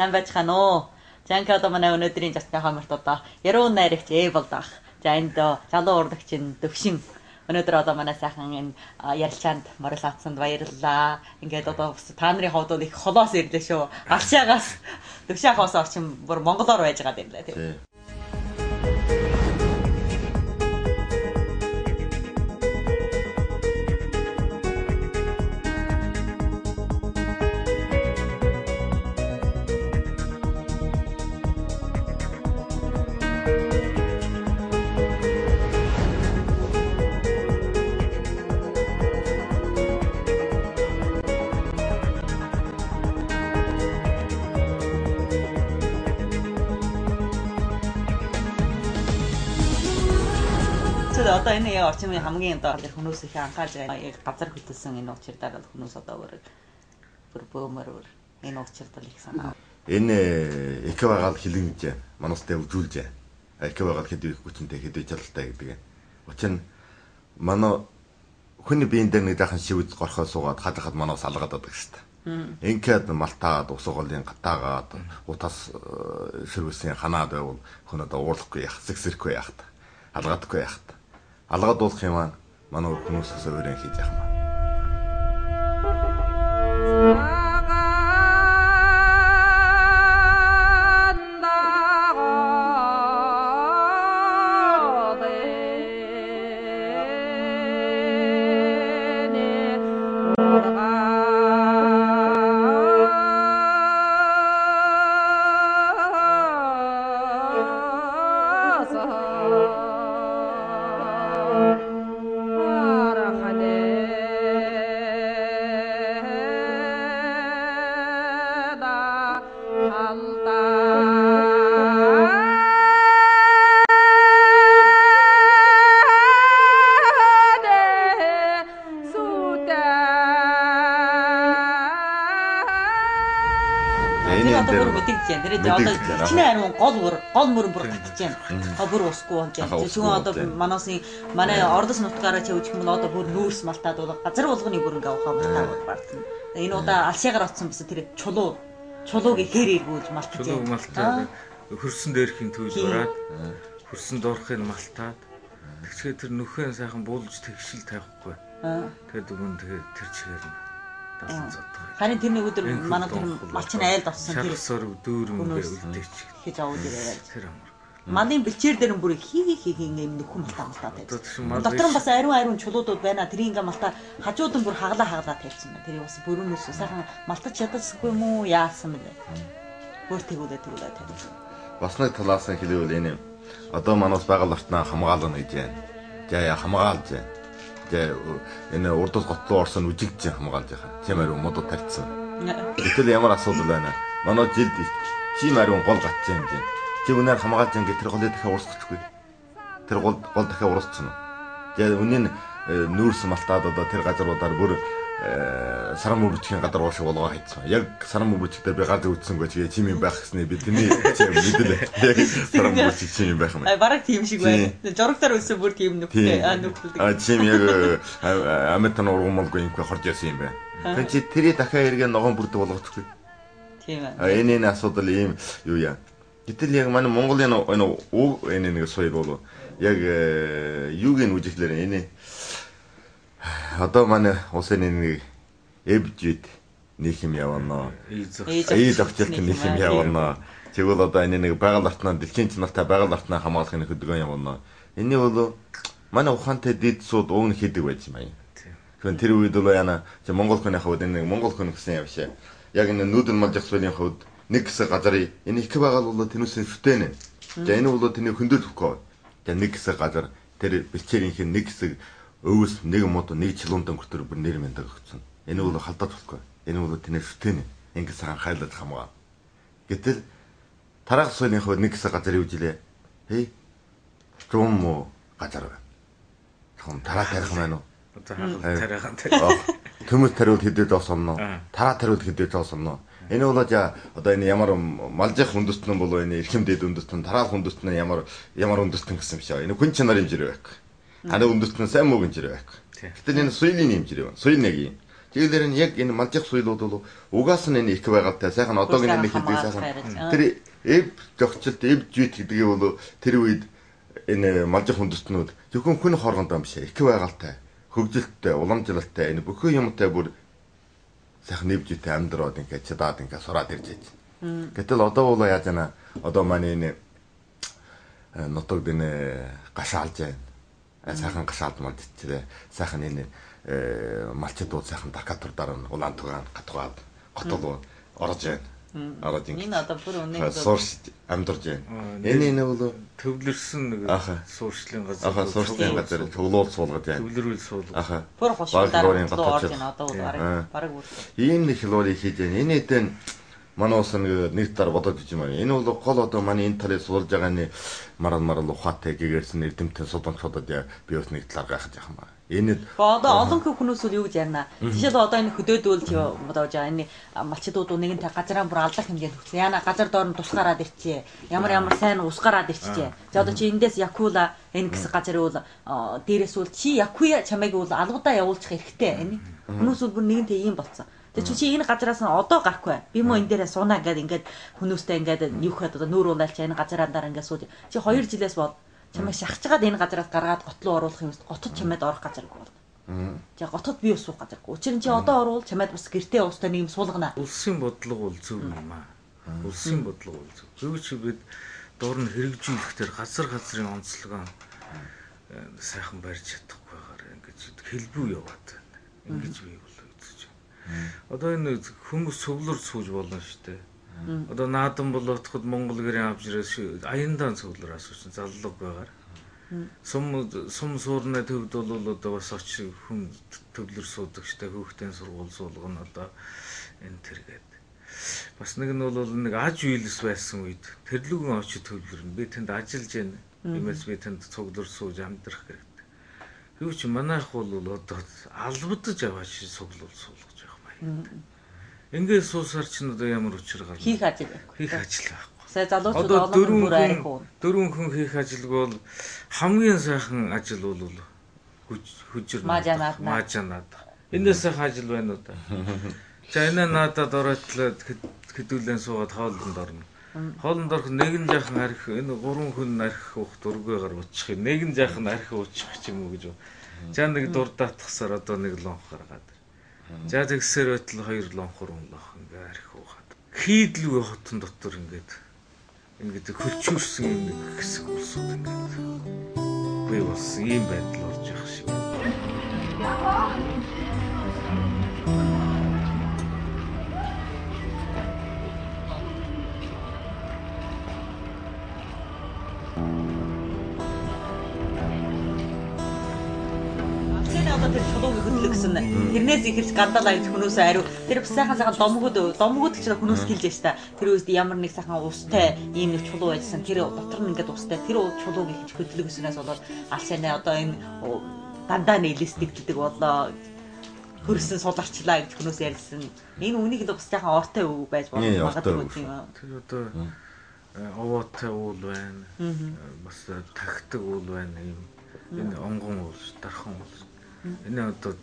Сайн байцгаана уу? За ингээ одоо манай өнөөдрийн зочны хоморт одоо Яруу найрагч Эбол дах. За энд залуу урлагч нь Дөвшин өнөөдөр одоо манай сайхан энэ ярилцаанд морилаацсанд баярлалаа. Ингээд одоо бас та нарын хувьд бол их холоос ирлээ шүү. Алшаагаас Дөвшин ахаас орчин бүр монголоор байж байгаа юм лээ тийм. Одоо энэ яг орчин үеийн хамгийн одоо хүмүүс их анхаарч байгаа газар хөдөлсөн энэ учирдаар бол хүмүүс одоо бүр бөөмөр бүр энэ учирдал их санаа. Энэ эко байгаль хилэн гэж манустай өвжүүлж эко байгаль хэд их хүчинтэй хэд чадaltaй гэдэг. Учир нь манай хүний биеийн дээр нэг жаахан шивэд горхоо суугаад хадахад манаас алгаад байдаг шүү дээ. Ингээд малтаад ус голын гатаагаад утас ширвэсийн ханаад байвал хүн одоо уурлахгүй яах, сэгсрэхгүй яах, алгаадахгүй яах. Алгаад уулах юм аа манай хүмүүсээс өөрөө хийж яах юм. Хичнээн ариун гол мөрөн бүр гатж байна. А бүр усгүй болж байна. Зөвхөн одоо манаасын манай орлос нутгаараа чавж юм бол одоо бүр нүүрс малтаад бол газар болгоны бүр ингээ ухаан малтаад бардна. Энэ удаа алшаагаар очсон байсан тэр чулууг ихээр эргүүлж малтаж байна. Чулууг малтаад хөрсөн дээрхийн төвж бараад хөрсөн доорхыг малтаад тэгчгээ тэр нөхөн сайхан буулж тэгшил тавихгүй. Тэгээд өгөн тэгээд тэр чигээр нь далан зоддог. Харин тэр нэг өдөр манай тэр малчин айлд очсон тэр сорог дүүрэнгээ үлдээч хийж аваад ирээ. Тэр амар. Малын бэлчээр дээр нь бүр хий хий хий юм нөхөн малтаа тавьсан. Дотор нь бас ариун чулуудууд байна. Тэрийг ингээ малтаа хажууд нь бүр хаглаа тавьсан байна. Тэр бас бүрэнээс сайхан малтаж чадсангүй юм уу яасан бэлээ. Бүр тэгүүлээ тавьсан. Бас нэг талаас нь хэлэвэл энэ одоо манаас байгаль орчноо хамгаална гэж байна. За яа хамгаалж байна. Энэ урдус готлоо орсон үжигдэж хамгаалж байгаа. Тийм ариун модод тарьсан. Гэтэл ямар асуудал байна? Манай жилд чим ариун гол гатсан юм чинь. Чи үнээр хамгаалж ингэ тэр голыг дахиад урсгачихгүй. Тэр гол дахиад урсчихна. Тэгээ үнэн нүүрс малтаад одоо тэр газруудаар бүр саран мөрчгийн гадар уушиг болгоо хайцсан. Яг саран мөрчиг дээр би гарч үзсэнгүй чи чим юм байх гэсний би тэрний мэдэл. Яг саран мөрчиг чим юм байх юм. Бараг тийм шиг байна. Зурагтаар үзсэн бүр тийм нүхтэй нүхтэлдэг. А чим яг амтан ургамалгүй юм хорж ясан юм байна. Тэгэн чи тэрий дахиад эргээ ногоон бүрдэг болгочихгүй. Тийм ээ. Энэ асуудал ийм юу яа. Гэтэл яг манай Монголын энэ үг энэ нэг соёл бол яг юуг нь үжиглээр энэ одоо манай улсын нэг эвжид нэг юм явна. Ий зохицолт нэг юм явна. Тэгвэл одоо энэ нэг байгаль орчноо дэлхийн чанартай байгаль орчноо хамгаалахын хөдөлгөөн явна. Эний бол манай ухаантай дэд сууд уг нь хийдэг байж юм аа. Тэгэхээр тэр үед бол яана Монгол хүний хувьд энэ нэг Монгол хүн гэсэн явшаа. Яг энэ нүүдэл мал жагсвалын хувьд нэг хэсэг газар энэ их байгаль бол тэнүүсийн шүтэнэ. За энэ бол тэний хөндөд өгөхгүй. За нэг хэсэг газар тэр бэлчээрийнх нь нэг хэсэг өвс нэг мод нэг чулуундан гөртөр бүр нэр мэндэг өгсөн. Энэ бол халдаж болохгүй. Энэ бол тэнэ шүтэнэ. Ингэ сайхан хайлаад хамгаа. Гэтэл тараах суйлын хувьд нэг хэсэг газар юужилээ. Хей. Чум мó газар байна. Чум тараа тарих маань уу? Одоо тарих. Төмөс тариул хэдэж осомно. Тараа тариул хэдэж осомно. Энэ бол одоо энэ ямар малжих үндэстэн болов энэ эрхэм дэд үндэстэн, тараах үндэстэн ямар ямар үндэстэн гэсэн юм шиг. Энэ хүн чанарын жирэ байх. Ханаа үндэстэн сайн муу гэн жирэ байх. Гэтэл энэ соёлын юм жирэ байна. Соёл нэг юм. Жиглэр нь яг энэ малжих соёлууд бол угаас нь энэ их байгальтай сайхан одоогийн энэ хэлдэг сайхан тэр эв зохицолт эв жүйт гэдгийг бол тэр үед энэ малжих үндэстнүүд зөвхөн хүн хоргондоо биш их байгальтай хөгжилттэй уламжлалтай энэ бүхэн юмтай бүр сайхан нэвжтэй амьдраад ингээд чадаад ингээд сураад ирж байж. Гэтэл одоо бол яаж яана одоо манай энэ нутагт энэ гашаалж байна. Сайхан гашаалд малжчихлээ. Сайхан энэ малчдууд сайхан дакатур дараа нь улаан тугаан гатгаад готол орж байна. Ороод ингэ. Энэ одоо бүр үнэ сурч амьдарч байна. Энэ бол төвлөрсөн нэг суурьшлын газар. Аха, суурьшлын газар цуглуул суулгаж байна. Төвлөрүүл суулгаж. Аха. Бүр хушуудаар орж байна одоо бол бараг бүр. Ийм нэг хилуурыг хийж байна. Энэ хэдэн манай улс нэг талаар бодоод иж юм аа. Энэ бол гол одоо манай энэ талыг суулж байгаа нь марал ухаатай гэгэрсэн эрдэмтэн судамчуудад би бас нэг талаар гайхаж яах юм аа. Энэ одоо олон хүмүүс үл юу гэж ярина. Жишээл одоо энэ хөдөөдөл одоо энэ малчдууд нэгэн та газраа бүр аллах хэмжээнд хүрсэн. Яна газар доор нь тус гараад ирчээ. Ямар сайн ус гараад ирчээ. За одоо чи эндээс Якула энэ гэсэн газар үл дээрээс үл чи Якуя чамайг үл алгуудаа явуулчих хэрэгтэй. Энэ хүмүүс үл бүр нэгэнтэй ийм болцсон. Тэгээ чи энэ газараас нь одоо гарахгүй. Би мө энэ дээрээ сунаа гэдэг ингээд хүмүүстэй ингээд юу гэхэд одоо нүүр уулаалч энэ газараа дараа ингээд сууж. Чи 2 жилээс бод чамайг шахажгаад энэ газараас гаргаад готлоо оруулах юм готод чамайд орох газаргүй болно. За готод би ус суух газаргүй. Учир нь чи одоо оруул чамайд бас гэртээ уустай нэг юм суулгана. Улсын бодлого бол зөв юм аа. Улсын бодлого бол зөв. Юу ч бид дуур нь хэрэгжүүлэх тэр газар газрын онцлогоо сайхан барьж чадахгүйгээр ингэж хэлбүү яваад байна. Ингэж би бол үзэж байна. Одоо энэ хүмүүс цуглар сууж болно шүү дээ. Одоо наадам болоотоход Монгол гэрийн авч ирээс аяндаан цуглар асуусан заллаггүйгээр. Сум суурнаа төвд бол одоо бас очиж хүн төвлөр суудаг штэ хүүхдийн сургууль суулгана одоо энэ тэргээд. Бас нэг нь бол нэг аж үйлс байсан үед тэрлүүгэн очиж төвлөрнө. Би тэнд ажиллаж байна. Иймээс би тэнд цуглар сууж амьдрах хэрэгтэй. Юу ч манайх бол одоо албадаж аваач цуглуул суулгаж явах маяг. Ингээд суусаар чинь одоо ямар учир гарна? Хийх ажил байхгүй. Хийх ажил байхгүй. Сая залуучууд олон бүр арих уу? Дөрвөн хүн хийх ажилгүй бол хамгийн сайхан ажил бол хүжир маажа наадах. Энэс сайхан ажил байна уу да? За энэ наадад ороотлоо хэдүүлэн суугаад хоолнд орно. Хоолнд орох нэг нь жаахан арх энэ гурван хүн арх уух дургүйгээр учих. Нэг нь жаахан арх уучих ч юм уу гэж. За нэг дур даатгасаар одоо нэг лонх гаргаад. За тэгсээр байтал хоёр лонхор лонх ингээ арх уугаад. Хийдлгүй хотон дотор ингээд хөлчүүрсэн юм нэг хэсэг улсууд ингээд бий болсон ийм байдал орж явах шиг. Тэр чулууг хөдлөх гэсэн. Тэрнээс ихэрч гандалаа гэж хүмүүс ариу. Тэр бас сайхан сайхан домгууд ч хүмүүс хэлж яаш та. Тэр үед ямар нэг сайхан устай ийм нэг чулуу байжсан. Тэр дотор нь ингээд устай. Тэр чулууг ихж хөдлөх гэснээс болоод алшаанаа одоо энэ дандаа нийлэстэгддэг болоо хөрсөн суларчлаа гэж хүмүүс ярьсан. Энэ үнийг л бас сайхан ортой үг байж магадгүй юм. Тэр одоо овоотой уул байна. Бас тагтаг уул байна ийм. Энэ онгон уул, дархан уул. Энэ одоо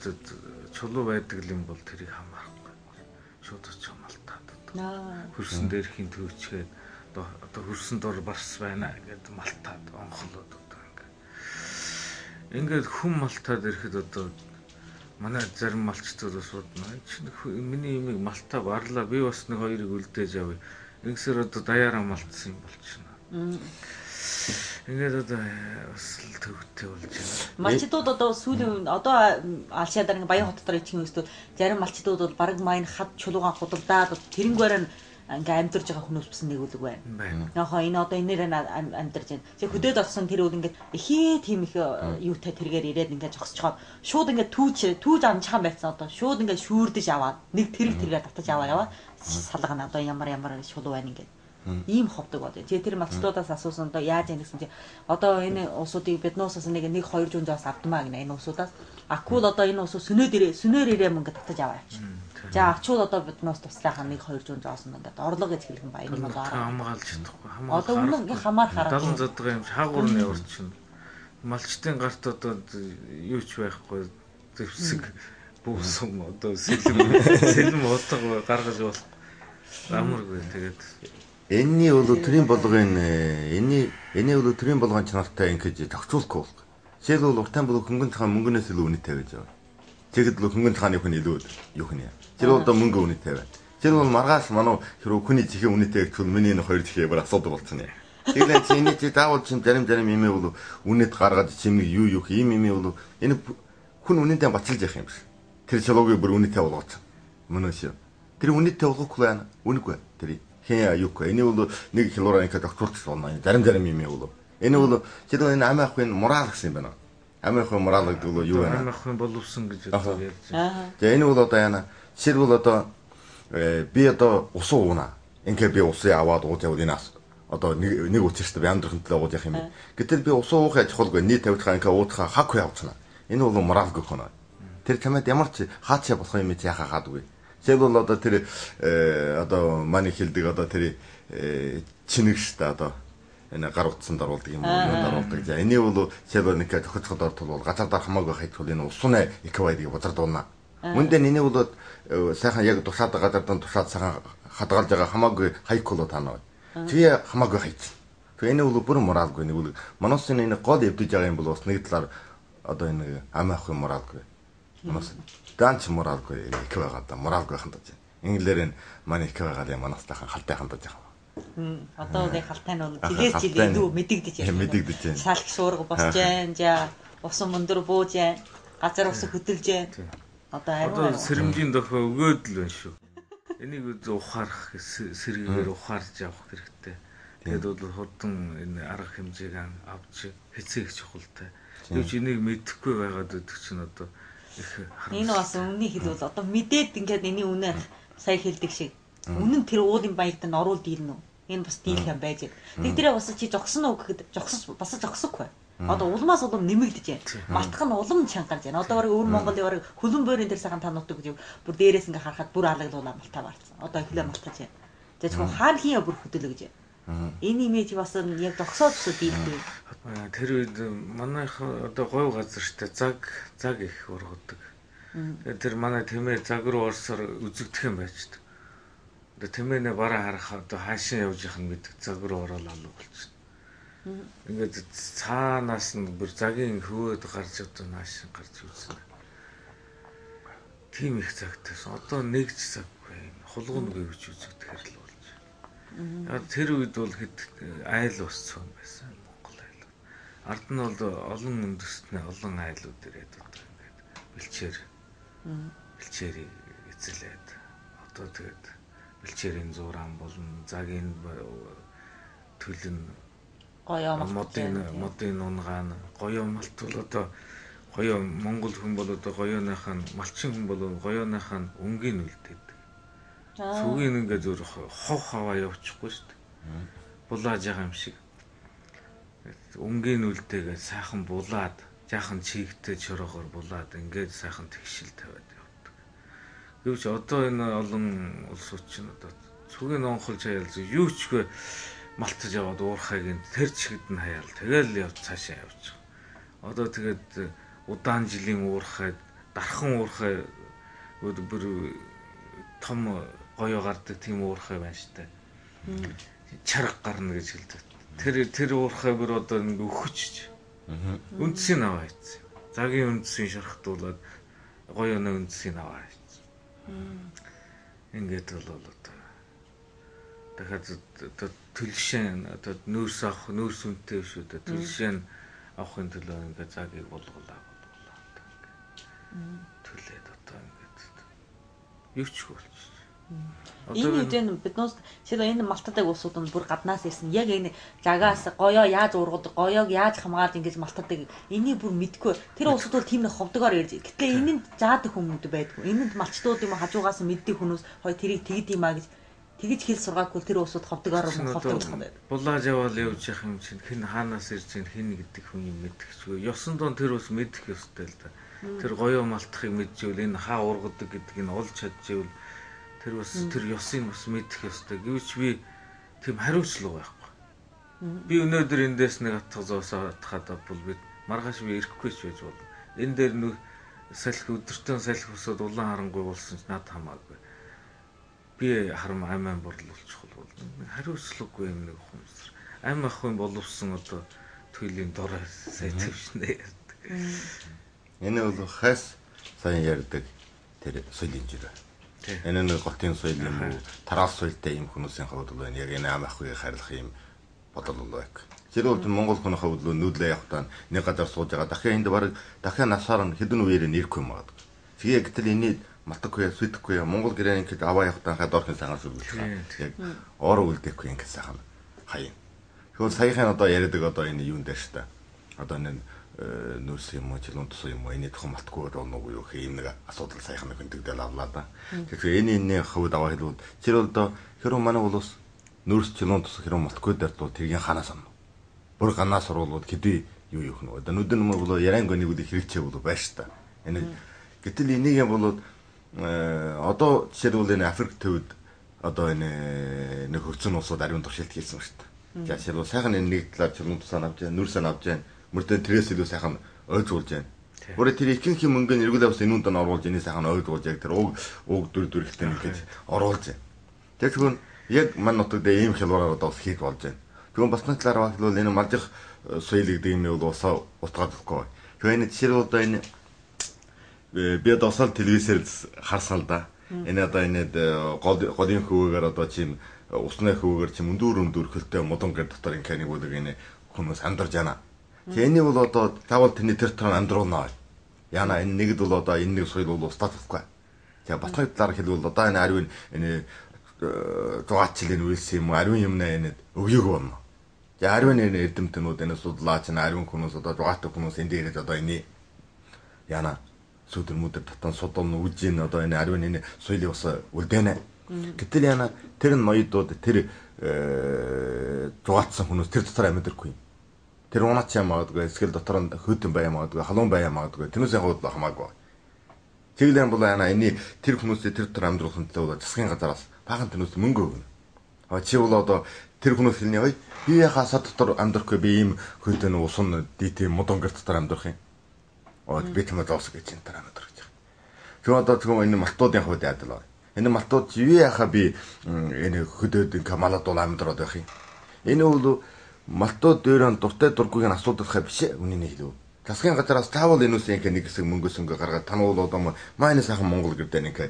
чулуу байдаг юм бол тэрийг хамаарахгүй. Шууд очих малтаад одоо. Хөрсөн дээрхийн төвчгээд одоо хөрсөн дор бас байна гэд малтаад онхолоод одоо ингээ. Ингээд хүн малтаад ирэхэд одоо манай зарим малчтууд бас бодно. Чи миний юмыг малтаа барлаа. Би бас нэг хоёрыг үлдээж авъя. Ингэсээр одоо даяараа малтсан юм болчихно. Ингээд одоо бас л төвтэй болж байна. Малчдууд одоо сүүлийн одоо Алшаа дараа Баян хот дотор ичих юмсдүүд зарим малчдууд бол бараг майн хад чулуугаан худалдаад тэрнгүүр нь ингээ амьдарч байгаа хүмүүс бас нэг үлэг байна. Яхаа энэ одоо энээр амьдарч байна. Тэг хөдөөд олсон тэр үл ингээд ихээ тийм их юутай тэргээр ирээд ингээд зогсчихоод шууд ингээд түүж амжихан байсан одоо шууд ингээд шүүрдэж аваад нэг тэрэг тэргээр татаж аваа яваа салгана одоо ямар шулуу байна ингээд. Ийм ховдог бол. Тэгээ тэр малчдуудаас асуусан одоо яаж яах гэсэн чи одоо энэ улсуудыг биднээс нэг 200 зоос авдмаа гэнэ энэ улсуудаас. Акул одоо энэ улсуу сөнөөр ирээ мөнгө татаж аваа явчих. За ачуул одоо биднээс туслахаа 1 200 зоос ингээд орлого гэж хэлхэн ба энэ бол хамгаалж чадахгүй. Одоо өмнө ингээ хамаар хараад 70 задгаа юм хаагур нь явуулчихна. Малчдын гарт одоо юу ч байхгүй зэвсэг Бүүсүм одоо сэлэм утга гаргаж болох амаргүй тэгээд энэний бол төрийн болгон энэний бол төрийн болгон чанартай ингэж зохицуулахгүй бол. Жишээлбэл уртайн болог хөнгөн цагаан мөнгөнөөс илүү үнэтэй гэж байна. Тэгэхэд л хөнгөн цагааны хүн илүү юу хүн яа. Тэр одоо мөнгө үнэтэй байна. Тэр бол маргааш манай хэрэг хүний чихээ үнэтэй гэвэл миний энэ хоёр чихээ бүр асуудал болчихно. Тэгэхээр чи энэ чи заавал чинь зарим юм бол үнэт гаргаж чимэг юу юм юм бол энэ хүн үнэнтэй бацалж явах юм биш. Тэр чулууг бүр үнэтэй болгооч. Мөн үү? Тэр үнэтэй болгохгүй байна. Үнэгүй. Тэр хэн юугүй. Энэ бол нэг хилуураа ингээд зохицуулчих болно. Зарим юм бол. Энэ бол жишээлбэл энэ амь ахын морал гэсэн юм байна. Амь ахын морал гэдэг бол юу вэ? Амь ахын боловсон гэж ярьж байна. За энэ бол одоо яана. Жишээлбэл одоо би одоо ус ууна. Ингээд би усыг аваад ууж явал энэ одоо нэг учиртай би амьдрахын төлөө ууж явах юм. Гэтэл би ус уух яж чухалгүй. Нийт тавьчихаа ингээд уудахаа хак явуулчихна. Энэ бол моралгүй хоноо. Тэр чамайд ямар ч хаачаа болох юм чи яхаа хаадгүй. Жишээлбэл одоо тэр одоо манай хэлдэг одоо тэр чинэг штэ одоо энэ гар утсанд оруулдаг юм уу юунд оруулдаг. За энийг бол жишээлбэл нэг зохицоход ортол бол газар дээр хамаагүй хайчвал энэ усны эквайдыг бузардуулна. Мөн дээр энийг бол сайхан яг тушаад газар дээр тушаад сайхан хадгалж байгаа хамаагүй хайхгүй л танаа. Тэгээ хамаагүй хайч. Тэгээ энэ бол бүр моралгүй нэг бол моносын энэ гол эвдэж байгаа юм бол бас нэг талаар одоо энэ ам авах юм моралгүй. Монос даанч моралгүй их байгаа да моралгүй хандаж. Инглиэр энэ манай их байгаа юм моностайхан халтай хандаж байгаа. Одоо нэг халтай нь бол жилээс жил илүү мэдэгдэж байна. Мэдэгдэж байна. Салхи шуурга босч байна. За усан өндөр бууж байна. Газар ус хөдөлж байна. Одоо ариун сэрэмжийн дохио өгөөд л байна шүү. Энийг ухаарах сэргийгээр ухаарч явах хэрэгтэй. Тэгээд бол хурдан энэ арга хэмжээг авч хэцээ их чухалтай. Гэвч энийг мэдэхгүй байгаад өгдөг чинь одоо их харамсалтай. Энэ бас үннийг хэлвэл одоо мэдээд ингээд энэний үнэ сая хэлдэг шиг. Үнэн тэр уулын баягт нь оруул дийлнэ үү? Энэ бас дийлэх юм байж. Тэг тэрэ бас чи зогсон уу гэхэд зогсож бас зогсохгүй. Одоо улмаас улам нэмэгдэж байна. Малтах нь улам чангарч байна. Одоо бараг өвөр Монголын бараг хөлөн буйрын дээр сайхан танууддаг гэж бүр дээрээс ингээ харахад бүр алаглуулаа малтаа барцсан. Одоо эхлээ малтаж байна. За зөвхөн хаан хин бүр хөдөлөө гэж. Энэ имиж бас яг зогсоод өсөө дийлдэг. Тэр үед манайх одоо говь газар штэ заг их ургадаг. Тэгээд тэр манай тэмээ заг руу орсоор үзэгдэх юм байчдаг. Одоо тэмээнэ бараа харах одоо хаашаа явж явах нь мэддэг заг руу ороод алга болчихно. Ингээд цаанаас нь бүр загийн хөвөөд гарч одоо нааш гарч үзсэн. Тийм их загтайсан. Одоо нэг ч заггүй. Хулгуунгүй гэж үзэгдэхэр л болж. Яг тэр үед бол хэд айл ус цөөн байсан. Монгол айл. Ард нь бол олон үндэстний олон айлууд ирээд одоо ингээд бэлчээрийг эзэлээд одоо тэгээд бэлчээрийн зураан болон загийн төлөн гоёо модын унгаан гоёо малт бол одоо гоёо монгол хүн бол одоо гоёоныхаа малчин хүн бол гоёоныхаа өнгийг үлдээдэг. Сүгийн ингээ зөөр хов хаваа явчихгүй шүү дээ. Булааж байгаа юм шиг. Өнгийн үлдээгээд сайхан булаад жаахан чигтэй чороогоор булаад ингээд сайхан тэгшил тавиад явдаг. Гэвч одоо энэ олон улсууд чинь одоо сүгийн онхолж хаяал юу чгүй малтаж яваад уурхайг нь тэр чигт нь хаяал тэгэл яв цаашаа явчих. Одоо тэгээд удаан жилийн уурхай, дархан уурхай бүр том гоёо гардаг тийм уурхай байна штэ. Чарга гарна гэж хэлдэг. Тэр уурхай бүр одоо нэг өхөчж. Үндсийг аваа хийсэн. Загийн үндсийг шархтуулаад гоёоны үндсийг аваа хийсэн. Ингээд бол одоо дахиад одоо төлшин одоо нүүрс авах нүүрс үнэтэй шүү дээ. Төлшин авахын төлөө ингээд загийг болгуулаа. Төлөөд одоо ингээд юу ч болчих. Энэ үдэн биднээс жишээ энэ малтадаг улсууд нь бүр гаднаас ирсэн. Яг энэ загаас гоёо яаж ургадаг, гоёог яаж хамгаалж ингэж малтадаг энийг бүр мэдгүй. Тэр улсууд бол тийм нэг ховдгоор ирж. Гэтэл энэнд заадаг хүмүүд байдгүй. Энэнд малчтууд юм хажуугаас мэддэг хүмүүс хой тэрийг тэгд юм а гэж тэгж хэл сургаагүй тэр улсууд ховдгоор ховдог болох юм байна. Булааж яваал явж явах юм чинь хэн хаанаас ирж чинь хэн гэдэг хүн юм мэдчихгүй. Ёсон дон тэр ус мэдэх ёстой л да. Тэр гоёо малтахыг мэдчихвэл энэ хаа ургадаг гэдгийг нь олж чадчихвэл тэр бас тэр ёсыг бас мэдэх ёстой. Гэвч би тийм хариуцлага байхгүй. Би өнөөдөр эндээс нэг атга зоосоо атгаад бол би маргааш би ирэхгүй ч байж болно. Энэ дээр Салхи өдөртөө салхи босоод улаан харангуй болсон ч над хамаагүй. Би харам ам борлуулчих бол хариуцлагагүй юм нэг хүмүүс. Ам ахгүй боловсон одоо туйлын дор сая твшнэ ярьдаг. Энэ бол хас сайн ярьдаг тэр соёлын жирэ. Энэ нэг готын соёл юм уу, тараас соёлтой юм хүмүүсийн хувьд бол энэ яг энэ ам ахуйг харилах юм бодол бол байг. Тэр бол Монгол хүний хувьд л нүүдлээ явахдаа нэг газар сууж байгаа. Дахиад энд бараг дахиад насаар нь хэдэн үеэр нэрхгүй юм магадгүй. Тэгээ гэтэл энэ малтаггүй, сүтгэхгүй Монгол гэрээ ингээд аваа явахдаа хаа дорхын сангаар сүргүүлэх. Яг ор үлдээхгүй ингээд сайхан хаяа. Тэгвэл саяхан одоо яриадаг одоо энэ юун дээр шүү дээ. Одоо энэ нүүрс юм уу, чулуун тус юм уу, энэ тухайн малтгүй болно уу юу гэх юм нэг асуудал саяхан хөндөгдөл авлаа да. Тэгэхээр энэ хувьд аваа хэлбэл тэр бол одоо хэрвээ манай улс нүүрс чулуун тус хэрвээ малтгүй дээр бол тэргийн ханаас амна. Бүр ганаас оруулаад хэдий юу юу хнэ. Одоо нүдэн юм бол яриангүй нэг үл хэрэгчээ бол байна шүү дээ. Энэ гэтэл энийг юм бол одоо жишээлбэл энэ Африк төвд одоо энэ нэг хөгжсөн улсууд ариун туршилт хийсэн шүү дээ. За жишээлбэл сайхан энэ нэг талаар чулуун тусаа авч जैन, нүрсээ авч जैन, мөрдөн тэрээс илүү сайхан ойжуулж जैन. Бүр тэр ихэнх юм мөнгө нь эргүүл авс энэ үнд нь оруулж энийг сайхан ойжуулж яг тэр уг дүр дүрхтэй ингэж оруулж. Тэр тэгвэл яг мань нутаг дээр ийм хялбараар одоо бас хийх болж байна. Тэгвэл бас нэг талаар бол энэ малжих соёл гэдэг юм бол усаа утгаад өгөхгүй. Тэгэхээр энэ жишээлбэл одоо энэ би одоо усаал телевизээр харсан л да. Энэ одоо энэ голын хөвөөр одоо чим усны хөвөөр чим өндөр хөлтэй модон гэр дотор ингээ нэг бүлэг энэ хүмүүс амьдарч байна. Тэгээ энийг бол одоо заавал тэрний тэр дотор амьдруулнаа. Яна энэ нэгд бол одоо энэ нэг соёл бол устдах болохгүй. Тэгээ бас нэг талаар хэлбэл одоо энэ ариун энэ 6 жилийн үйлсэн юм уу ариун юмнаа энэ өгьег болно. Тэгээ ариун энэ эрдэмтнүүд энэ судлаач энэ ариун хүмүүс одоо 6 хүмүүс энд ирээд одоо энэ яна сүдэр мүдэр татан судална үжин одоо энэ ариун энэ соёлыг бас үлдээнэ. Гэтэл яна тэр ноёдууд тэр зугаацсан хүмүүс тэр дотор амьдаргүй. Тэр унаач юм магадгүй эсвэл дотор нь хөтөн бай магадгүй халуун бай магадгүй тэрнээс хувьд хамаагүй. Тэглэн бол яна энэ тэр хүмүүсээ тэр дотор амьдруулахын төлөө засгийн газараас баахан тэрнээс мөнгө өгнө. А чи бол одоо тэр хүмүүс хэлнэ ой би яхаа сад дотор амьдрахгүй би ийм хөтөн усан дити модон гэр дотор амьдрах юм. Би чамд зоос гэж энэ төр амьдрах гэж. Тэр одоо зөвхөн энэ малтуудын хувьд яадаг л. Энэ малтууд юу яхаа би энэ хөдөөд ингээ малад бол амьдраад байх юм. Энэ бол малтууд дээр нь дуртай дургүйг нь асуудалхай биш ээ. Үнэний хэлв. Засгийн газараас таавал энүүс ингээ нэг хэсэг мөнгөс ингээ гаргаад тануул одоо маань сайхан Монгол гэрдээ ингээ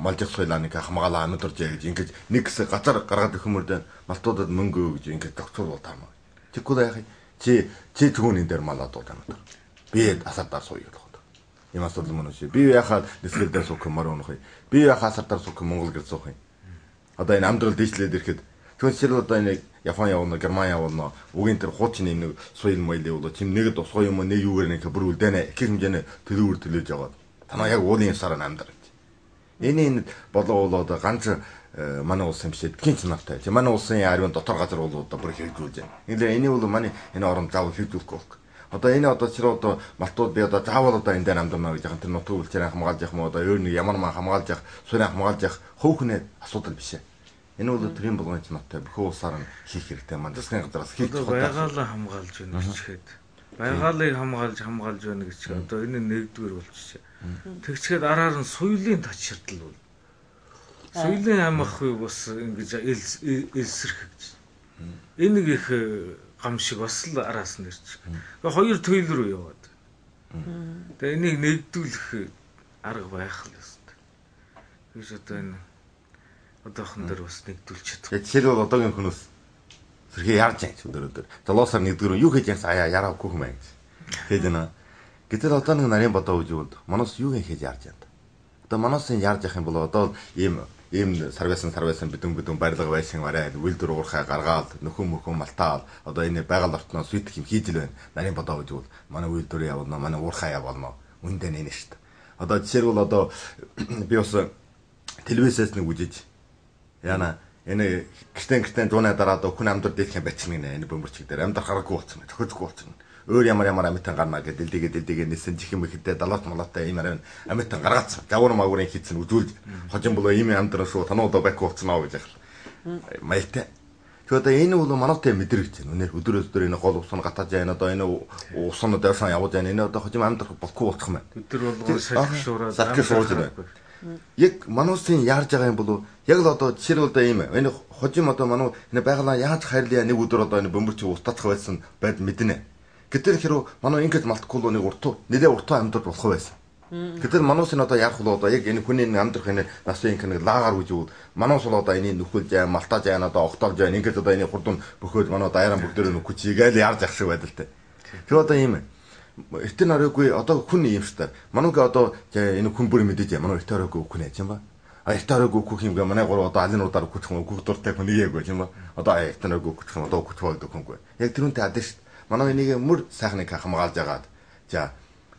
малжих соёлаа нэг хамгаалаа амьдарч яа гэж ингээ нэг хэсэг газар гаргаад өгөх мөрдөө малтуудад мөнгө өгж ингээ зохицуул таамаа. Тэгвэл яах юм? Чи түүний дээр малад бол амьдар. Би асар дээр сууя гэх юм. Ийм асуудал мөн үү. Би яхаа нисгэл дээр суух юм мөр унах юм. Би яхаа асар дээр суух юм Монгол гэр суух юм. Одоо энэ амьдрал дээшлээд ирэхэд тэгвэл жишээл одоо энэ Япон явуулна, Герман явуулна. Угийн тэр хуучин нэг соёл моёл явуулна. Чим нэг тусгай юм уу нэг юугаар нэг бүр үлдээнэ. Их хэмжээний төлөвөр төлөөж яваад. Танаа яг уулын ясаар амьдрах гэж. Энэ болоо бол одоо ганц манай улс юм шиг эдгийн чанартай. Манай улсын ариун дотор газар бол одоо бүр хэрэгжүүлж байна. Энэ энийг бол манай энэ орон заавал хэрэгжүүлэхгүй болох. Одоо энэ одоо тэр одоо малтууд би одоо заавал одоо энэ дээр амьдарна гэж яхан тэр нутаг үлчээр хамгаалж явах юм одоо өөр нэг ямар маа хамгаалж явах, суурь хамгаалж явах хөөхнөө асуудал биш ээ. Энэ бол төрийн болгоны чанартай бүхэн улсаар нь хийх хэрэгтэй маань засгийн газараас хийх чухал. Байгаалаа хамгаалж байна гэж хэд. Байгаалыг хамгаалж байна гэж одоо энэ нэгдүгээр болчихжээ. Тэгчгээд араар нь соёлын тачирдал бол. Соёлын амахгүй бас ингэж элсэрх гэж. Энэ нэг их гам шиг бас л араас нь ирчих. Тэгээ хоёр туйл рүү яваад. Тэгээ энийг нэгдүүлэх арга байх л ёстой. Тэгж одоо энэ одоохон дээр бас нэгдүүлж чадах. Жишээлбэл одоогийн хүмүүс сэрхий ярж байгаа юм өдөр. 7 сар 1-р юу хийж яасан аяа яраагүй юм аа гэж. Тэгэж байна. Гэтэл одоо нэг нарийн бодоо үжи бол манус юу хийж ярж байна. Одоо манусын ярж явах юм бол одоо ийм сарвайсан бидэн барилга байшин барай үйлдвэр уурхай гаргаал нөхөн мөхөн малтаал одоо энэ байгаль орчноо сүйтгэх юм хийж л байна. Нарийн бодоо үжи бол манай үйлдвэр явуулна, манай уурхай явуулна. Үндэ нэ шүү дээ. Одоо жишээлбэл одоо би бас телевизээс нэг үжиж яна энэ гэртэн зууны дараа одоо хүн амьдрал дийлэх юм бичнэ гинэ энэ бөмбөрчиг дээр амьдрах аргагүй болсон байна. Тохиолдохгүй болсон. Өөр ямар амьтан гарна гэдэг дэлдигээ нисэн жихэн мэхэдээ далавт малаатай ийм арай амьтан гаргаацсан. Загвар магварын хийцэн үзүүлж хожим болоо ийм амьдрал шүү тануу одоо байхгүй болсон аа гэж яхал. Маягтай. Тэгэхээр одоо энэ бол манайтай мэдрэгч байна. Үнээр өдөр өдөр энэ гол ус нь гатааж байна. Одоо энэ ус нь дайрсан явж байна. Энэ одоо хожим амьдрах болохгүй болчих юм байна. Өдөр болгон салхи шуураад салхи шуурж байна. Яг мануусын яарж байгаа юм болов яг л одоо жишээлбэл одоо ийм энэ хожим одоо мануу энэ байгалаа яаж хайрлаа нэг өдөр одоо энэ бөмбөрч устгачих байсан байд мэднэ. Гэтэл хэрв мануу ингэж малтахгүй л нэг уртуу нэлээ уртуу амьдрах болох байсан. Гэтэл мануусын одоо яарах бол одоо яг энэ хүний амьдрах энэ насын ингэ нэг лаагаар үж үл мануус бол одоо энийг нөхөлж яа малтааж яа одоо огтолж яа ингэж одоо энэ хурдун бөхөөд мануу даяараа бүгдээрээ нөхөж игээл яарж ах шиг байдалтай. Тэр одоо ийм эртэн оройгүй одоо хүн юм шүү дээ. Манууг одоо энэ хүн бүр мэдээж манай эртэн оройгүй хүн яаж юм ба? А эртэн оройгүй үхэх юм гэ манай гурав одоо алин удаар үхэх юм үхэх дуртай хүн нэг яг юм ба? Одоо эртэн оройгүй үхэх юм одоо үхэх гэдэг хүнгүй. Яг тэрүүнтэй адил шүү дээ. Манай энийг мөр сайхныг хамгаалж агаад за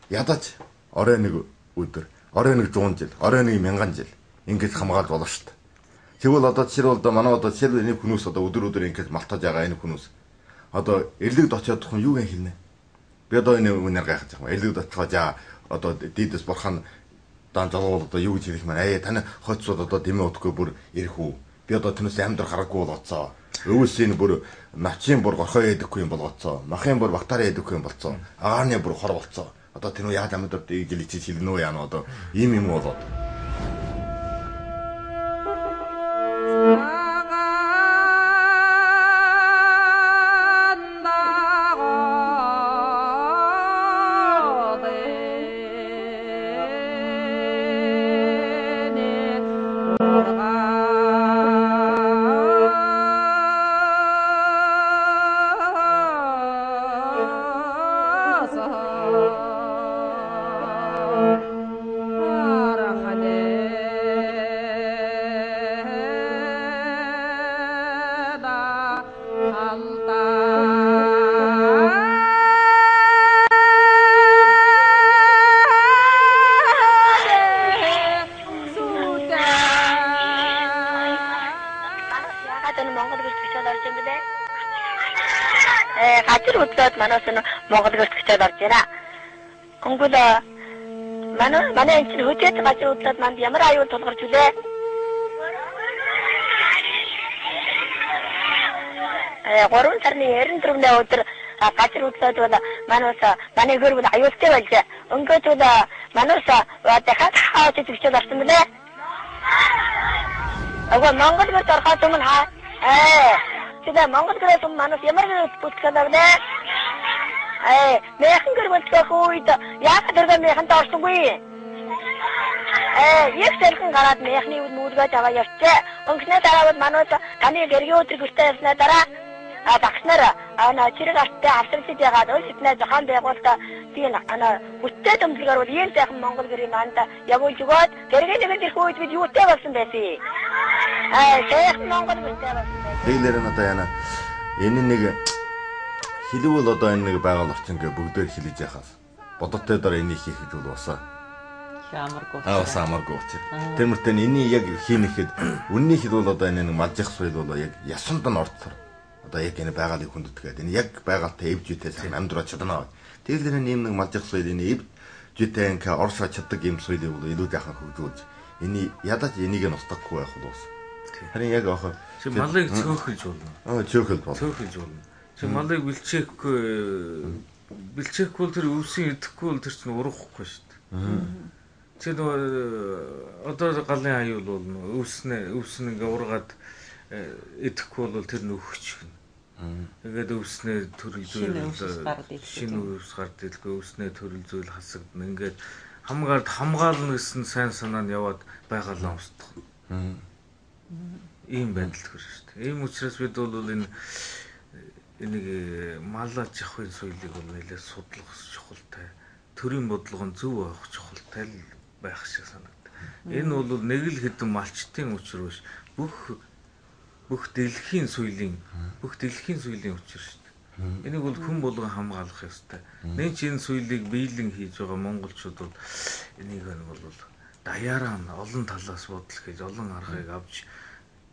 ядаж орой нэг өдөр, орой нэг 100 жил, орой нэг 1000 жил ингэж хамгаалж болно шүү дээ. Тэгвэл одоо жишээлбэл одоо манай одоо жишээлбэл энэ хүмүүс одоо өдөр өдөр ингэж малтаж байгаа энэ хүмүүс одоо эрлэгд очиод хүн юу гэн хэлнэ? Би одоо энэ үнээр гайхаж байгаа юм. Эрлэгд очихоо за одоо дийдэс бурхан дан золгуул одоо юу гэж хэлэх юм бэ? Таны хойцууд одоо дэмээ утгагүй бүр ирэх үү? Би одоо тэрнээс амьдрах аргагүй болооцоо. Өвөөсийн бүр навчийн бүр горхоо идэхгүй юм болгоцоо. Махын бүр бактери идэхгүй юм болцоо. Агаарны бүр хор болцоо. Одоо тэр нь яаж амьдрах гэж ичиж хэлнэ үү яана одоо ийм юм болоод. Монгол гэрт хичээл орж байна. Өнгөл манай энэ чинь хөжөөд газар хөдлөөд манд ямар аюул тулгарч үлээ? 3 сарын 94-ний өдөр газар хөдлөөд бол манайс манай гэр бүл аюултай байлаа. Өнгөт бол манайс дахиад хаач хичээл орсон мөлий. Агва Монгол гэрт орохоос өмнө хаа тэгээ Монгол гэрээс өмнө манайс ямар гэр бүтлээ вэ? Мэхэн гэр бүлтгөх үед яагаад тэргээ мэхэнд орсонгүй? Их сэрхэн гараад мэхний нүүлгэж аваа явчээ. Өнгөрсний дараа бол манайс таны гэргийн өдөр гэртээ явснаа дараа багш нар чирэг арттай авсарлаж ягаад өл хитнээ зохион байгуулалт тийм хүчтэй төмдлөгөөр бол ийм сайхан Монгол гэрийн манд явуулж өгөөд гэргийн нэгэн ирэх үед бид юутай болсон байсан? Сайхан Монгол гэртэй болсон байсан. Тэгэлэр нь одоо яана энэ нэг хэлэвэл одоо энэ нэг байгаль орчин гэ бүгдээр хилэж яхаас бодоттой дараа энийг хийх гэж бол басаа амаргүй. Бас амаргүй учир. Тэр мөртөө энийг яг хийнэхэд үнний хэлвэл одоо энэ нэг малжих суйл бол яг ясанд нь орцор. Одоо яг энэ байгалыг хүндэтгээд энэ яг байгальтай эвж үтэй сайн амьдраад чадна. Тэгэл энэ ийм нэг малжих суйл энэ эвж үтэй ингээ оршоо чаддаг юм суйлыг бол илүү жаахан хөгжүүлж энийг ядаж энийг нь устгахгүй байх бол бас. Харин яг аах чи малыг цөөхөлж болно. Цөөхөлж болно. Цөөхөлж болно. Чи малыг бэлчээхгүй бол тэр өвсөн идэхгүй бол тэр чинь урахгүй шүү дээ. Тэр нөгөө одоо галын аюул бол өвсөн ингээ ургаад идэхгүй бол тэр нөхөч гэнэ. Ингээд өвснээ төрөл зүйл шинэ өвс гард идэхгүй өвснээ төрөл зүйл хасагдана. Ингээд хамгаард хамгаална гэсэн сайн санаа нь яваад байгалаа устгах. Ийм байдалд хүрнэ шүү дээ. Ийм учраас бид бол энэ энийг мал аж ахуйн соёлыг бол нэлээд судлах чухалтай. Төрийн бодлого нь зөв байх чухалтай л байх шиг санагдав. Энэ бол нэг л хэдэн малчтын учир биш. Бүх дэлхийн соёлын учир шүү дээ. Энийг бол хүн болгон хамгаалах ёстой. Нэг ч энэ соёлыг биелэн хийж байгаа монголчууд бол энийг нь бол даяараа нь олон талаас бодол хийж олон аргыг авч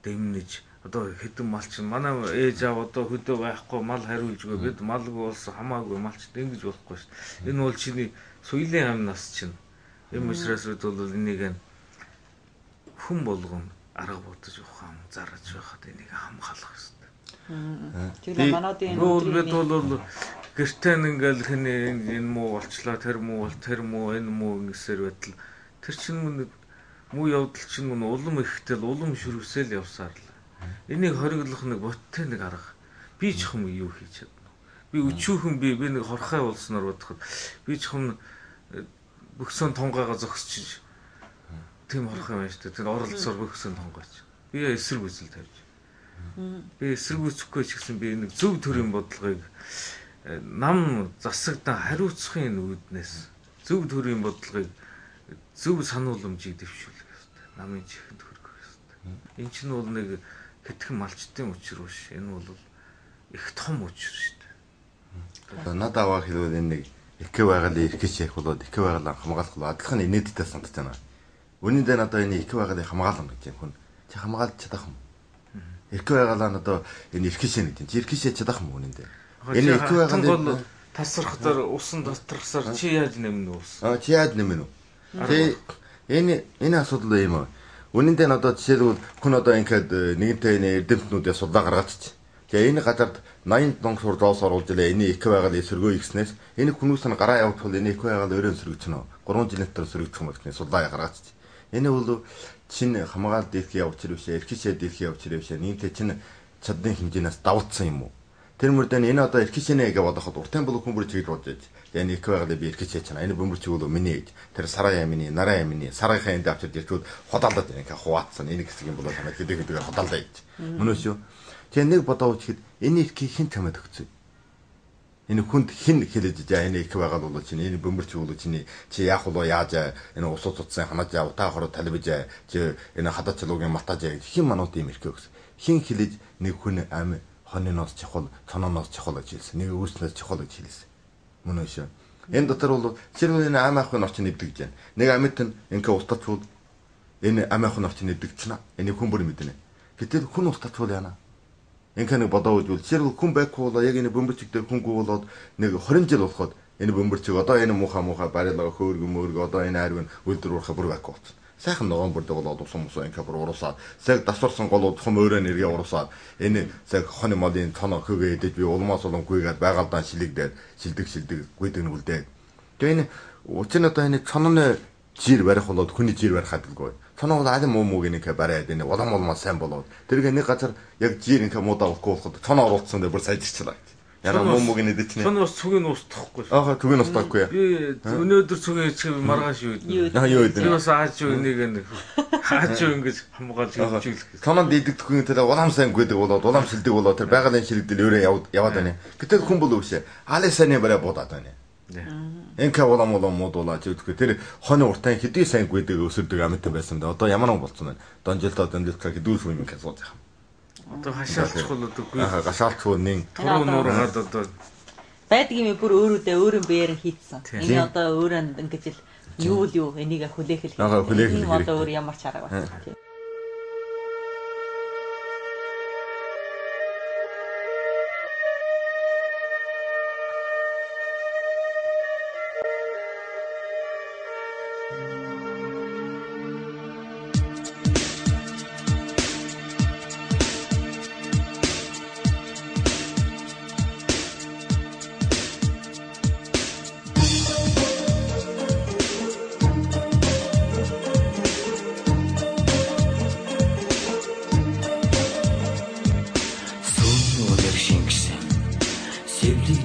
дэмнэж одоо хэдэн малч манай ээж аав одоо хөдөө байхгүй мал хариулжгүй бид малгүй болсон хамаагүй малчд ингэж болохгүй шүү дээ. Энэ бол чиний соёлын амнаас чинь. Энэ учраас бид бол энийг хүн болгон арга бодож ухаан зарж байхад энийг хамгаалах ёстой. Тэгэхээр мануудын бид бол гэртээ ингээл хэн энэ муу болчлаа, тэр муу бол тэр муу, энэ муу ингэсээр байтал тэр чинь мөн муу явдал чинь мөн улам ихтэл улам шүрвсэл явсаар л. Энийг хориглох нэг боттой нэг арга. Би ч юм юу хийж чадна. Би өчүүхэн би нэг хорхой болсноор бодоход би ч юм бөхсөн тунгайгаа зогсчих. Тийм хорхой байна шүү дээ. Тэр оролцоор бөхсөн тунгайч. Би эсрэг үзэл тавьж. Би эсрэг үзэхгүй ч гэсэн би нэг зөв төрлийн бодлогыг нам засагдан хариуцахын үүднээс зөв төрлийн бодлогыг зөв санууламжийг дэвшүүлэх ёстой. Намын чихэнд хүргэх ёстой. Энэ чинь бол нэг хэдхэн малчтын учир биш. Энэ бол их том учир шүү дээ. Надад аваа хэлбэл энэ нэг эко байгалийн эрхэж ярих болоод эко байгалаа хамгаалах бол адилхан инээдтэй санагдаж байна. Үнэн дээр надад энэ эко байгалыг хамгаална гэж юм хүн. Чи хамгаалж чадах юм. Эко байгалаа надад энэ эрхэж яах гэж. Чи эрхэж яаж чадах юм үнэн дээр. Энэ эко байгалыг тасрахтаар усан доторхсоор чи яаж нэмнэ ус? Аа чи яаж нэмнэ үү? Тэ энэ асуудал ийм аа. Үнэн дээр надад жишээлбэл хүн одоо ингээд нэгэнтээ энэ эрдэмтнүүдээ судлаа гаргачих. Тэгээ энэ газарт 80 дон сур зоос оруулж илээ энэ эко байгаль эсэргөө ихснээс энэ хүмүүс нь гараа явуулбал энэ эко байгаль өөрөө сөргөчнө. 3 жилийн дотор сөргөчих юм бол гэх судлаа гаргачих. Энэ бол чин хамгаалал дийлхий явуулчих биш, эрхишээ дийлхий явуулчих биш. Нийтдээ чин чадлын хэмжээнээс давтсан юм уу? Тэр мөрдөн энэ одоо эрхишэнэ гэж бодоход уртын булан хүмүүр чиглэл бодож байж. Энэ эко байгалыг би эрхишээ чана. Энэ бөмбөр чиглэл миний гэж. Тэр сараа ямины, нараа ямины, сарынхаа энд авчирч ирчүүд худаалдаад байна. Ингээ хуваацсан. Энэ хэсэг юм болоо санаа хэдэг хэдгээр худаалдаа гэж. Мөн үү шүү. Тэгээ нэг бодоо үчихэд энэ эрхийг хэн чамд өгцөө? Энэ хүнд хэн хэлэж жаа энэ их байгаал бол чинь энэ бөмбөрч бол чиний чи яах вэ яаж энэ ус утсан ханаж яа утаа хороо талбиж чи энэ хадаачлуугийн матаж гэж хэн манууд ийм эрхээ өгсөн. Хэн хэлэж нэг хүн ам хониноос чухал, цононоос чухал гэж хэлсэн. Нэг үүснээс чухал гэж хэлсэн. Мөн үү шүү. Энэ дотор бол жишээлбэл энэ ам ахын орчин нэвдэг гэж байна. Нэг амьт нь ингээ устгачвал энэ ам ахын орчин нэвдэгчнэ. Энийг хүн бүр мэднэ. Гэтэл хүн устгачвал яана? Ингээ нэг бодоо үзвэл жишээлбэл хүн байхгүй болоо яг энэ бөмбөрчиг дээр хүнгүй болоод нэг 20 жил болоход энэ бөмбөрчиг одоо энэ муухай муухай барилга хөөргө мөөргө одоо энэ хайрг нь үйлдвэр уурхай бүр байхгүй болсон. Сайхан ногоон бүрдэг болоод усан мусан ингээ бүр уруулсаад цаг дасварсан гол удах өөрөө нэргээ уруулсаад энэ цаг хоны молын цоно хөгөө идэж би улмаас улам гүйгээд байгалдаан шилэгдээд шилдэг шилдэг гүйдэг нь үлдээд. Тэгээ энэ учир нь одоо энэ цононы жир барих болоод хүний жир барих адилгүй. Цоноо бол аль муу мууг нэг бариад энэ улам улмаа сайн болоод тэргээ нэг газар яг жир ингээ муудаа болохгүй болоход цоноо оруулсан дээр бүр сайжирчлаа. Яра муу мууг нэдэж чинь. Цоноо бас цүгийг устгахгүй. Аа цүгийг устгахгүй. Би өнөөдөр цүгийг ичих маргааш юу идэх. Аа юу идэх. Би бас ааж юу нэг нэг ааж юу ингэж хамгаалж явуулчих. Цоноо дийдэгдэхгүй тэр улам сайн гүйдэг болоод улам шилдэг болоод тэр байгалийн шилэгдэл өөрөө яваад байна. Гэтэл хүн бол өвшөө. Аль сайны барай буудаад байна. Инка улам улам муудуулаад зүтгэх. Тэр хоны уртайн хэдий сайн гүйдэг өсөрдөг амьтан байсан да. Одоо ямар нэг болцсон байна. Донжилтоо донжилтоо хэдүүл юм ингэ сууж байгаа. Одоо хашаалчихвал одоо гүй. Аа гашаалчихвал нин туруу нуургаад одоо байдаг юм бүр өөрөөдөө өөрийн биеэр нь хийцсэн. Энэ одоо өөрөө ингэж л юу л юу энийг хүлээх л хэрэгтэй. Одоо өөр ямар ч арга байна.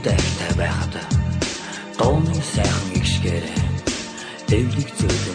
Дайртай байхад дууны сайхан игшгээр дэвлэг зөөлөн